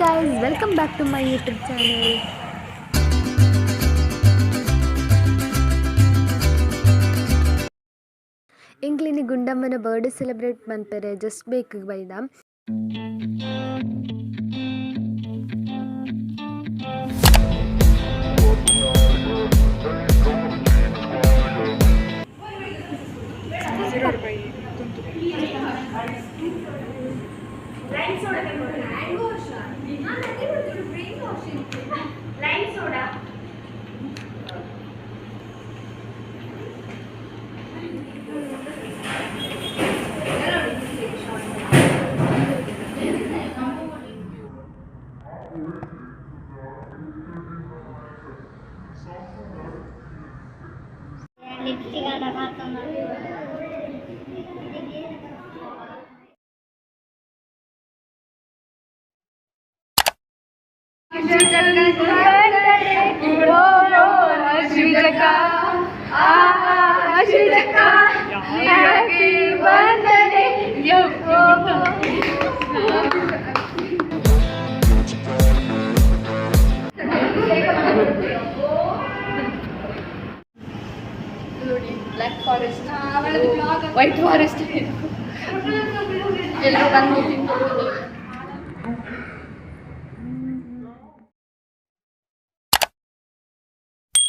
Guys, welcome back to my YouTube channel. ಎಂಕ್ಲಿನಿ ಗುಂಡಮ್ಮನ birthday celebrate ಮನ್ಪೆರೆ just ಬೇಕ್ ಬೈದ. ನೋಡಿ, black forest, white forest. ಎಲ್ಲರೂ ಬಂದು ತಿನ್ಕೊಂಡು.